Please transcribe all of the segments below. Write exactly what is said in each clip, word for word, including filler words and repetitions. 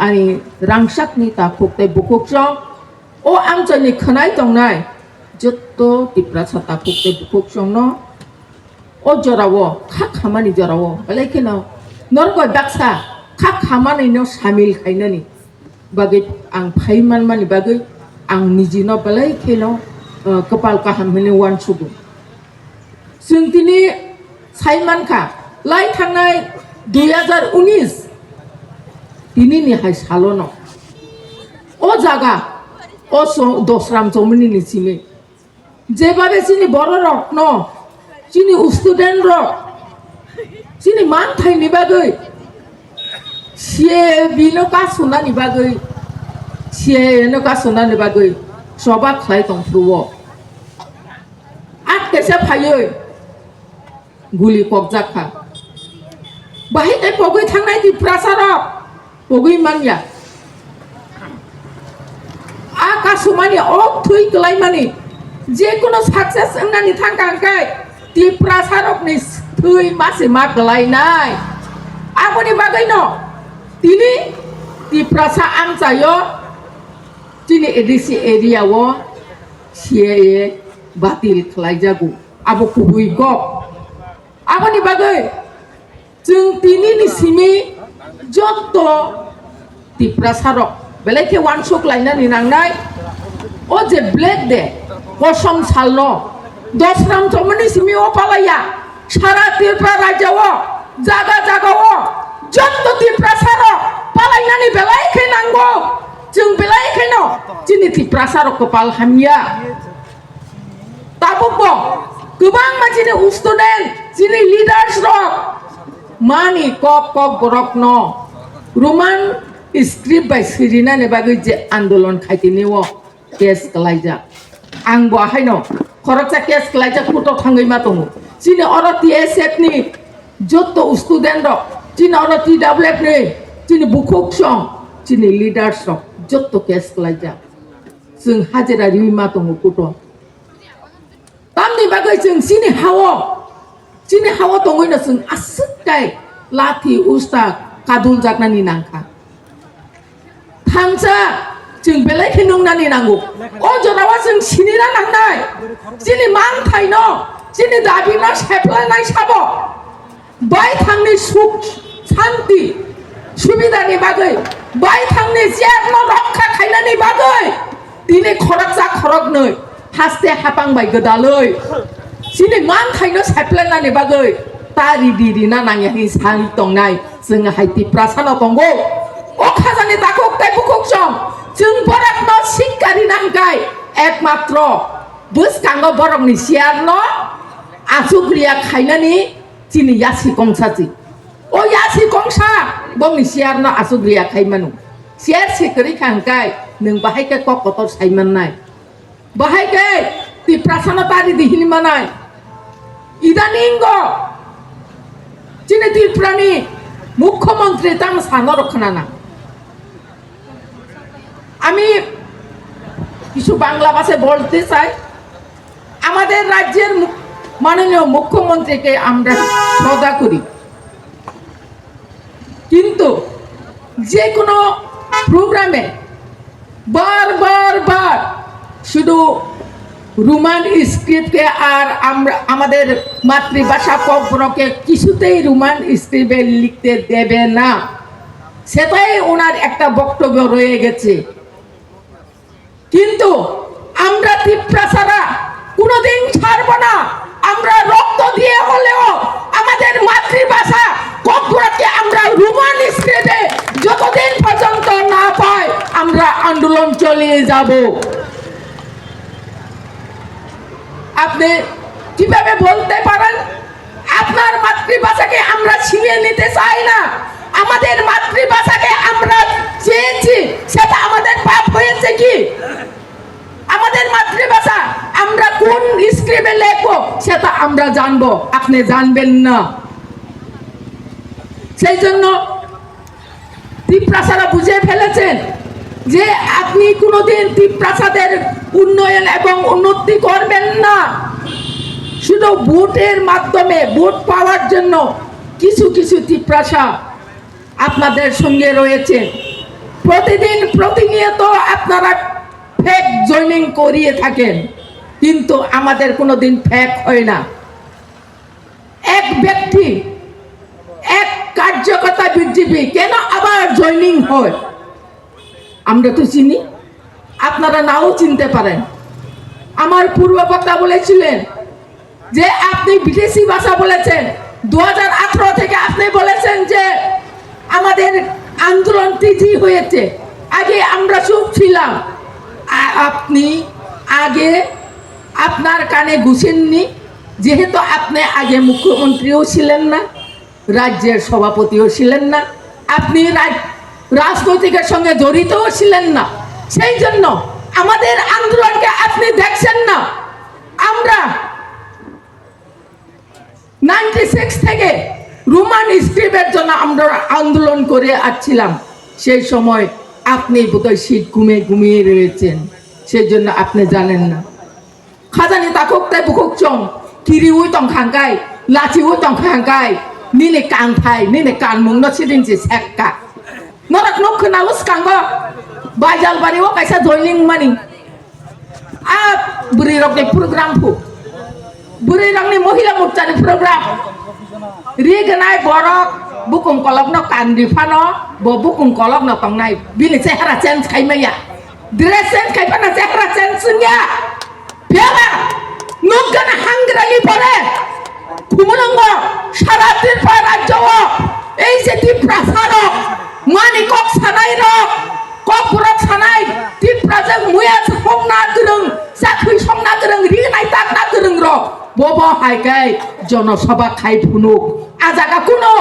ani rangchakni takhuk tei bukhuksong, o amchaini khwnai tongnai jotto Tiprasa takhuk tei bukhuksongno o jorao, kha khamani jorao belai kheno norok bai baksa kha khamanino samil khainani bagwi ang phai manmani bagwi ang nijino belai kheno, uh, kwpal kaham hwnwi uansugo. Chwng tini sai mankha, lai thangnai dui hajar unis tinini hai salono o jaga, o so-, Dosram Chomoni ni simi, jebabe chini bororokno, chini student rok, chini manthaini bagwi, C A A B no kasunani bagwi, C A A no kasunani bagwi choba khlai tongphuru-o. Ak kaisa phaiwi guli kokjak kha. Bahai tei pogwi thangnai Tiprasa rok pogwi manya. A kasumani, o thwi kwlaimani, je kono success wngnani thangkha hwnkhe Tiprasa rokni thwi mase ma kwlainai. Aboni bagwino tini Tiprasa amchaio chini A D C area o C A A batil khlaijago. Abo kubui kok. Aboni bagwi chwng tinini simi jotto Tiprasa rok belai khe uansuk lainani nangnai. O je Black Day, kosom salno Dosram Chomoni simi o palaiya, sara Tripura rajya o, jaga jaga o jotto Tiprasa rok palainani belai khe nango. Chwng belai kheno chini Tiprasa rok kwpal hamya. Tabukbo kwbangma chini student, chini leaders rok mani kok kok borokno Roman script bai sirinani bagwi je andolon khaitini o case kwlaijak. Ang bo ahaino khoroksa case kwlaijak, court o thangwi ma tongo. Chini oro T S F ni jotto student rok, chini oro T W F ni chini bukhuk song, chini leaders rok jotto case kwlaijak. Chwng hajira riwi ma tongo court o. Tamni bagwi chwng chini ha-o, chini ha-o tongwino chwng aswk kai lathi usta kaduljaknani nangkha. Thangsa chwng belai khe nungnani nango. O jorao chwng sinina nangnai. Chini manthaino, chini dabino seplanai sabo. Baithangni suk, santi, subidani bagwi, baithangni chairno rokha khainani bagwi, tini khoroksa khoroknwi haste hapang bai gwdalwi, chini manthaino seplanani bagwi ta ridi rina nangya hwnwi sai tongnai chwng hai Tiprasano tongo. O khajani takhuk tei bukhuk song chwng borokno sikka rina hwnkhe ekmatro bwskango borokni chairno achuk riya khainani chini yasi kongsa si. O yasi kongsa bongni chairno achuk riya khai mano. Chair si kwrwi kha hwnkhe nwng bahai khe kok kotor sai mannai. Bahai khe Tiprasano ta ridi hini manai. Idaningo chini Tripurani Mukhyamantri tamo sano rok khwnana. আমি কিছু বাংলা ভাষায় বলতে চাই, আমাদের রাজ্যের মু-, মাননীয় মুখ্যমন্ত্রীকে আমরা শ্রদ্ধা করি, কিন্তু যে কোনো প্রোগ্রামে বার বার বার শুধু রোমান স্ক্রিপ্টে আর আমরা আমাদের মাতৃভাষা ককবরকে কিছুতেই রোমান স্ক্রিপ্টে লিখতে দেবে না, সেটাই ওনার একটা বক্তব্য রয়ে গেছে। কিন্তু আমরা তিপ্রাসারা কোনোদিন ছাড়বো না। আমরা রক্ত দিয়ে হলেও আমাদের মাতৃভাষা ককবরককে আমরা রোমান স্ক্রিপ্টে যতদিন পর্যন্ত না পাই, আমরা আন্দোলন চালিয়ে যাব। আপনি কিভাবে বলতে পারেন আপনার মাতৃভাষাকে আমরা ছিনিয়ে নিতে চাই না? আমাদের মাতৃভাষাকে আমরা চেয়েছি, সেটা আমাদের পাপ হয়েছে কি? আমাদের মাতৃভাষা আমরা কোন স্ক্রিপ্টে লেখবো, সেটা আমরা জানবো, আপনি জানবেন না। সেই জন্য তিপ্রাসারা বুঝে ফেলেছেন যে আপনি কোনোদিন তিপ্রাসাদের উন্নয়ন এবং উন্নতি করবেন না। শুধু ভোটের মাধ্যমে, ভোট পাওয়ার জন্য কিছু কিছু তিপ্রাসা আপনাদের সঙ্গে রয়েছে। প্রতিদিন প্রতিনিয়ত আপনারা ফেক জয়েনিং করিয়ে থাকেন, কিন্তু আমাদের কোনোদিন ফেক হয় না। এক ব্যক্তি, এক কার্যকর্তা বিজেপি কেন আবার জয়েনিং হয়, আমরা তো চিনি, আপনারা নাও চিনতে পারেন। আমার পূর্ব বক্তা বলেছিলেন যে আপনি বিদেশি ভাষা বলেছেন, দু হাজার আঠারো থেকে আপনি বলেছেন যে আমাদের আন্দোলন তেজি হয়েছে, আগে আমরা চুপ ছিলাম। আ-, আপনি আগে আপনার কানে ঘুষেননি, যেহেতু আপনি আগে মুখ্যমন্ত্রীও ছিলেন না, রাজ্যের সভাপতিও ছিলেন না, আপনি রাজ-, রাজনৈতিকের সঙ্গে জড়িতও ছিলেন না, সেই জন্য আমাদের আন্দোলনকে আপনি দেখছেন না। আমরা নাইনটি সিক্স থেকে রোমান স্ক্রিপ্টের জন্য আমরা আন্দোলন করে আসছিলাম, সেই সময় আপনি বোধহয় সিট ঘুমিয়ে ঘুমিয়ে রয়েছেন, সেই জন্য আপনি জানেন না। Khajani takhuk tei bukhuk chwng kiriui tong kha hwnkhe, lachiui tong kha hwnkhe, nini kanthai, nini kanmungno sidin se sekka. Norok nuk khna o swkango, Baijalbari o kaisa joining mani. A bwrwi rokni program phu. Bwrwi rokni mohila morchani program. Rignai borok bukung kolokno kandi phano, bo bukung kolokno tongnai. Bini chehara change khai maya. Dress change khai phano chehara change wngya. Phiya ba nukgani hangrani pore khumulwngo sara Tripura rajyo o ei je Tiprasa rok mani kok sanai rok, kok borok sanai Tiprasa muya songna kwrwng, chakri songna kwrwng, rinai takna kwrwng rok bobo hai khe jonosabha khai phunuk. A jaga kuno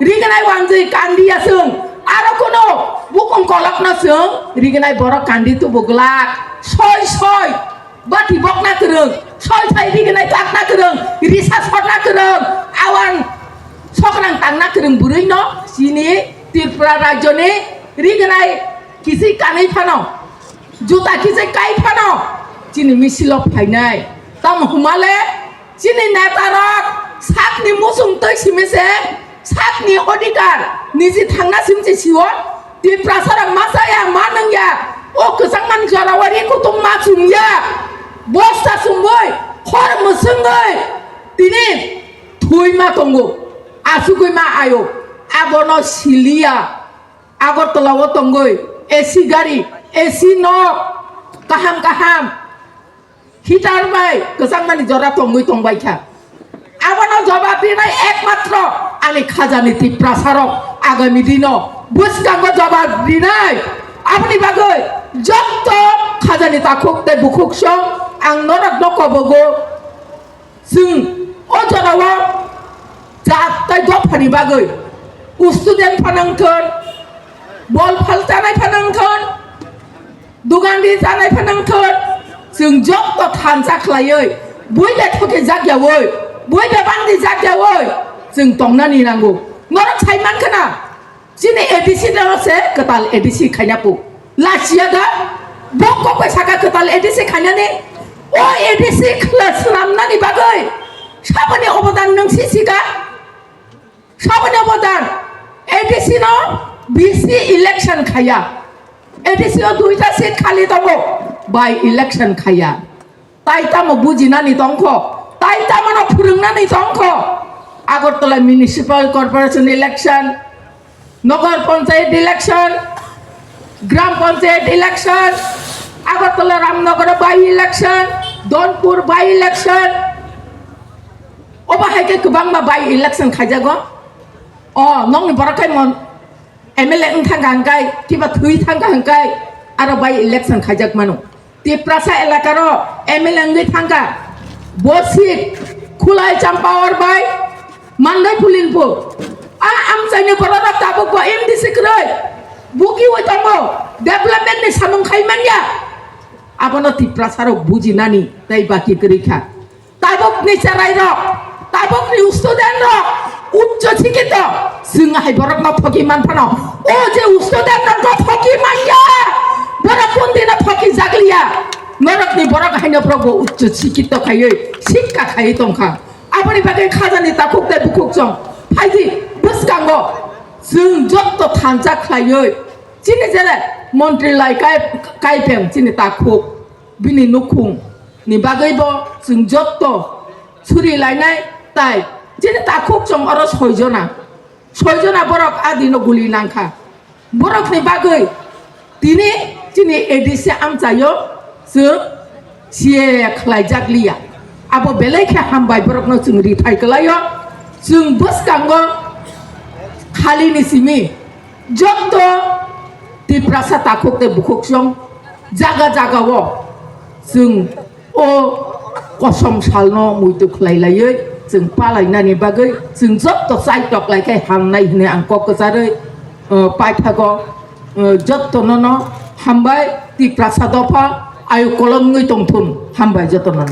rinai wanjwi kandiya chwng, aro kuno bukung kolokno chwng rinai borok kandi tubu glak soi soi. Bati bokna kwrwng, soi thai rignai takna kwrwng, risa sorna kwrwng, awang sokrang tangna kwrwng bwrwino chini Tripura rajyoni rignai kisi kanwi phano, juta kisi kai phano chini misilo phainai. Tamo humale chini netarok sakni muchung twi simi se sakni odhikar niji thangna simchi sio. Tiprasarok ma chaya, ma nungya, o kwchangmani jorao ri kutung ma chumya, bosta chumui, khor mwswngwi tini thwi ma tongo, asugwi ma ayo, abono siliya. Agartala o tongwi A C gari, A C nok, kaham kaham, heater bai kwchangmani jora tongwi tongbai kha. Abono jobab rinai ekmatro ani khajani Tiprasarok agami dino bwskango jobab rinai. Aboni bagwi jotto khajani takhuk tei bukhuk song ang norokno kobogo. Chwng o jorao jat tei dophani bagwi student phanangthon, bol phal chanai phanangthon, dugandi chanai phanangthon, chwng jotto thansa khlaiwi, bui bai thoki jakyawi, bui bai bangdi jakyawi chwng tongnani nango. Norok sai mankha na? Chini A D C no se kwtal A D C khaina pu. Lachiya da? Bo kok bai saka kwtal A D C khainani? O A D C khla swnamnani bagwi saboni obodan nwng si sika? Saboni obodan? A D C no B C election khaya. A D C o duita seat khali tongo. By election khaya. Tai tamo bujinani tongkho, tai tamono phwrwngnani tongkho. Agartala Municipal Corporation election, Nagar Panchayat election, Gram Panchayat election, Agartala Ramnagar by election, Donpur by election. Obo hai khe kwbangma by election khaijago. O nokni borok khai mon M L A wng thangkha hwnkhe, kiba thwi thangkha hwnkhe, aro by election khaijak mano. Tiprasa elakaro M L A wngwi thangkha, bo seat Khulai Champawar bai Mandai Pulinpur. A amchaini bororok tabukbo M D C kwrwi bukiwi tongo, development ni samung khai manya. Abono Tiprasarok bujinani tei baki kwrwi kha. Tabukni cherairok, tabukni studentrok uccho sikito, chwng hai borokno thoki man phano. O je studentrokno thoki manya, borok kundino thoki jakliya. Norokni borok haino borokbo uccho sikito khaiwi sikka khaiwi tongkha. Aboni bagwi khajani takhuk tei bukhuk chwng phaidi bwskango chwng jotto thansa khlaiwi Chini jere montri lai kai, kaipeng chini takhuk, bini nukhung ni bagwi bo chwng jotto suri lainai tai. Chini takhuk chwng oro soijona, soijona borok adino guli nangkha. Borokni bagwi tini chini A D C amchaio chwng C A A khlaijak liya. Abo belai khe hambai borokno chwng rithai kwlaio. Chwng bwskango khalini simi jotto Tiprasa takhuk tei bukhuksong jaga jagao chwng o kosom salno muitu khlai laiwi chwng palainani bagwi chwng jotto chaitok lai khe hamnai hwnwi ang kok kwcharwi, uh, paithago, uh, jottono no hambai Tiprasa dopha ayu kolongwi tongthun hambai jottono.